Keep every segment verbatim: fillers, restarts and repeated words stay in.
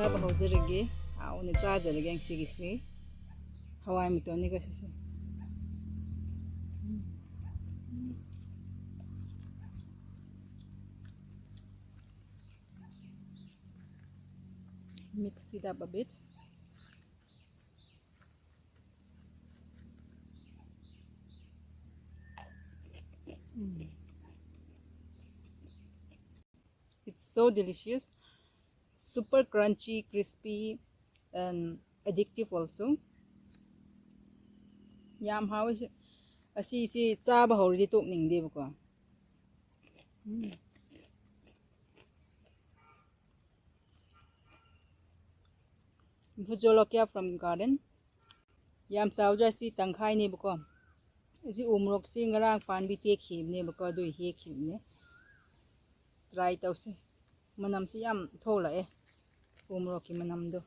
ꯆꯥꯕ ꯍꯧꯖꯔꯒꯦ꯫ ꯍꯥꯎꯅ ꯆꯥꯖꯔꯒꯦ ꯉꯁꯤꯒꯤꯁꯤ꯫ ꯍꯋꯥꯏ ꯃꯇꯣꯟꯅꯤꯀꯣ ꯁꯤꯁꯦ꯫ Mix it up a bit. Mm. It's so delicious, super crunchy, crispy, and addictive also. ꯌꯥꯝ ꯍꯥꯎꯋꯤ ꯁꯤ꯫ ꯑꯁꯤꯁꯤ ꯆꯥꯕ ꯍꯧꯔꯗꯤ ꯇꯣꯛꯅꯤꯡꯗꯦꯕꯀꯣ꯫ ꯎꯝ꯫ Bhut jolokia from garden. ꯌꯥꯝ ꯆꯥꯎꯗ꯭ꯔꯥ? ꯁꯤ ꯇꯪꯈꯥꯏꯅꯦꯕꯀꯣ꯫ ꯑꯁꯤ ꯎ ꯃꯣꯔꯣꯛꯁꯤ ꯉꯔꯥꯡ ꯄꯥꯟꯕꯤ ꯇꯦꯛꯈꯤꯕꯅꯦꯕꯀꯣ, ꯑꯗꯨꯏ ꯍꯦꯛꯈꯤꯕꯅꯦ꯫ Try ꯇꯧꯁꯤ꯫ ꯃꯅꯝꯁꯤ ꯌꯥꯝ ꯊꯣꯛꯂꯛꯑꯦ ꯎ ꯃꯣꯔꯣꯛꯀꯤ ꯃꯅꯝꯗꯣ꯫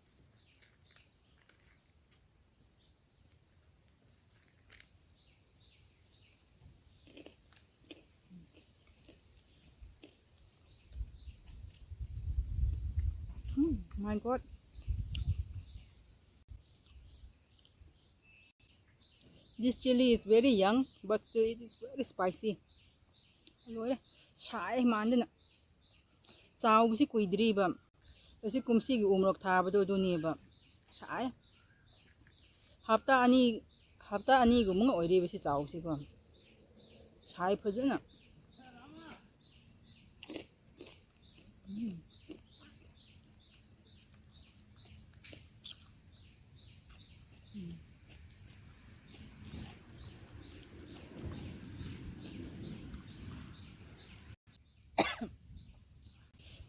Mm, my God. This chili is very young, but still it is very spicy. ꯂꯣꯏꯔꯦ꯫ ꯁꯥꯏ ꯃꯥꯟꯗꯅ꯫ ꯆꯥꯎꯕꯁꯤ ꯀꯨꯏꯗ꯭ꯔꯤꯕ꯫ ꯑꯁꯤ ꯀꯨꯝꯁꯤꯒꯤ ꯎ ꯃꯣꯔꯣꯛ ꯊꯥꯕꯗꯣ ꯑꯗꯨꯅꯦꯕ꯫ ꯁꯥꯏ꯫ ꯍꯞꯇꯥ ꯑꯅꯤ, ꯍꯞꯇꯥ ꯑꯅꯤꯒꯨꯝꯕ ꯑꯣꯏꯔꯤꯕ ꯁꯤ ꯆꯥꯎꯕꯁꯤꯀꯣ꯫ ꯁꯥꯏ ꯐꯖꯅ꯫ ꯎꯝ꯫ ꯎꯝ꯫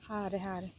ꯍꯥꯔꯦ, ꯍꯥꯔꯦ꯫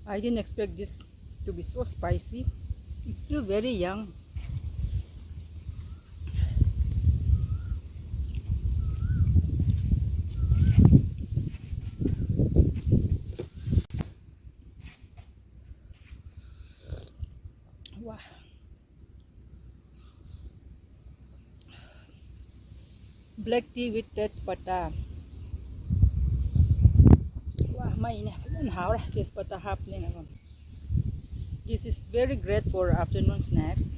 I didn't expect this to be so spicy. It's still very young. Wow. Black tea with tejpata. ꯋꯥ, ꯃꯩꯅꯦ꯫ ꯐꯖꯅ ꯍꯥꯎꯔꯦ, ꯇꯦꯖꯄꯇꯥ ꯍꯥꯞꯄꯅꯤꯅꯀꯣ꯫ This is very great for afternoon snacks.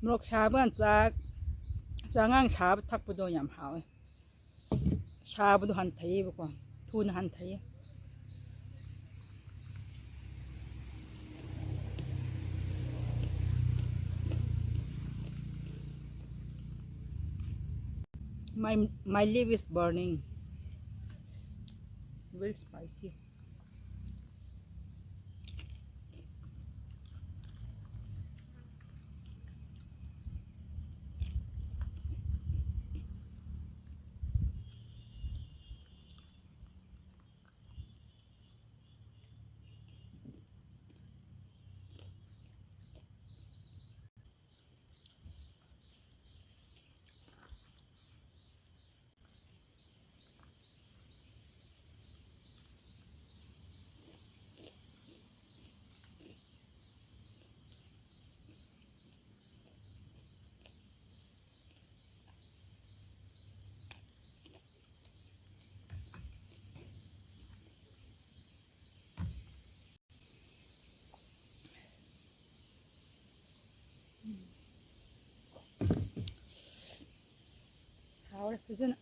ꯃꯣꯔꯣꯛ ꯁꯥꯕ ꯆꯥꯛ, ꯆꯉꯥꯡ ꯁꯥꯕ ꯊꯛꯄꯗꯣ ꯌꯥꯝ ꯍꯥꯎꯋꯦ꯫ ꯁꯥꯕꯗꯣ ꯍꯟꯊꯩꯌꯦꯕꯀꯣ, ꯊꯨꯅ ꯍꯟꯊꯩꯌꯦ꯫ My, my lip is burning. Very spicy. ꯍꯥꯎꯔꯦ ꯐꯖꯅ꯫